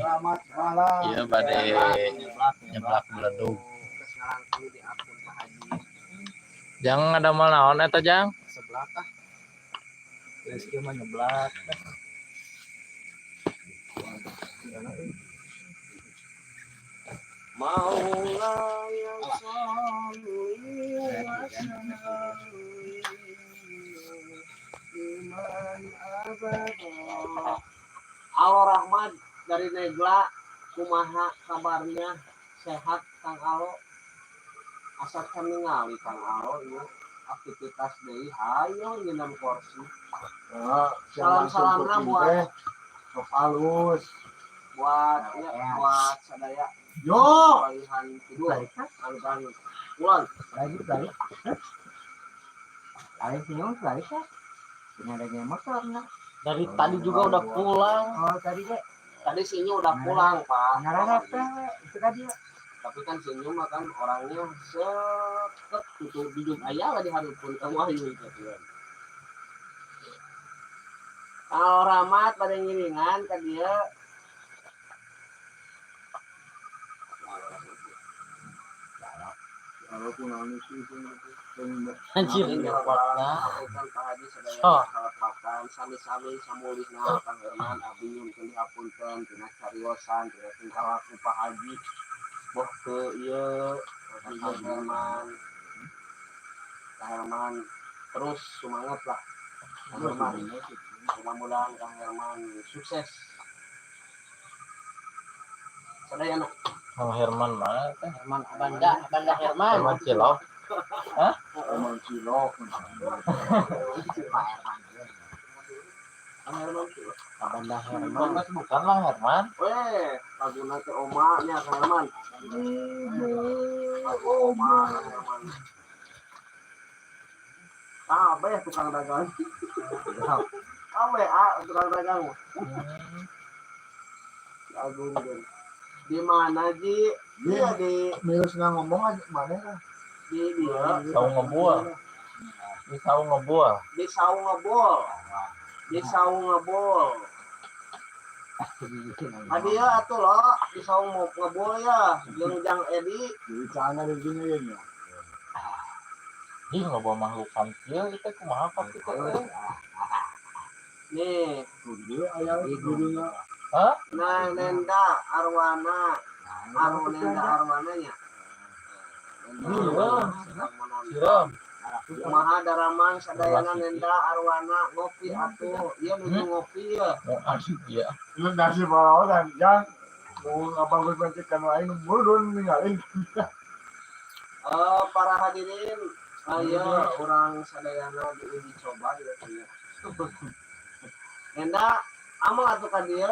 Selamat malam. Iya, bade nyeblak beledug. Terus ngalangkung di akun Pak Haji. Jang, ada mal naon eta, Jang? Seblak ah. Rezeki mah nyeblak. Maulaya sholli wa sallim liman abada. Alo Rahmat dari Negla, kumaha kabarnya, sehat Kang Alo? Asa can ningali Kang Alo ieu aktivitas deui, hayo nginam kursi. Salam-salamna buat Sok halus. Buat ya, buat sadaya. Yo. Palihan kidul anu kulon. Lagi balik. Lain senyum balik ya. Ini ada motor nah. Dari tadi juga udah pulang. Oh, tadi deh. Tadi sinyo udah pulang, Pak. Ngararap teh itu tadi. Tapi kan sinyo mah kan orangnya seket gitu, duduk aya lah di hareupeun kamu ayo itu kan. Kalau Rahmat pada ngiringan ke dia. Anjir, nyeblakna. Kan Pak Haji sadaya Oh. kalepatan sami-sami samulihna Kang Herman, abdi nyuhunkeun dihapunten tina cariosan tina tingkah laku Pak Haji boh ke ieu Kang Herman. Kang Herman terus semangat lah, Kang Herman. Mudah-mudahan Kang Herman sukses sadayana. Kang Herman mana teh? Herman Abanda, Abanda Herman. Herman Cilok. Emang cilok. Pak Herman. Kang Herman tuh. Abanda Herman. Bukan, bukan lah Herman. Weh, laguna teh oma nya Kang Herman. Lagu oma Kang Herman. Kabeh tukang dagang. Kabeh ah tukang dagang. Agung gen. Di mana, Ji? Iya, di Mirus nggak ngomong aja mana lah. Di dia. Saung ngebul. Di saung ngebul. Di saung ngebul. Di saung ngebul. Hadiah atuh lo di saung mau ngebul ya, jeung Jang Edi. Jadi cana di sini ya. Ih, loba makhluk kieu itu kumaha pasti teh. Nih, Tuh dia ayah gurunya. Hah? Nah, Nenda Arwana, Arwanenda Arwananya. Iya. Siram. Kumaha daramang sadayana, Nenda Arwana? Ngopi atuh, ieu nuju ngopi ya. Mau aduh ya. Lu nasi dan yang mau ngabang gue baca kan lain mudun ninggalin. Eh, para hadirin, ayo urang sadayana diuji coba gitu ya. Nenda, amal atuh ka dieu.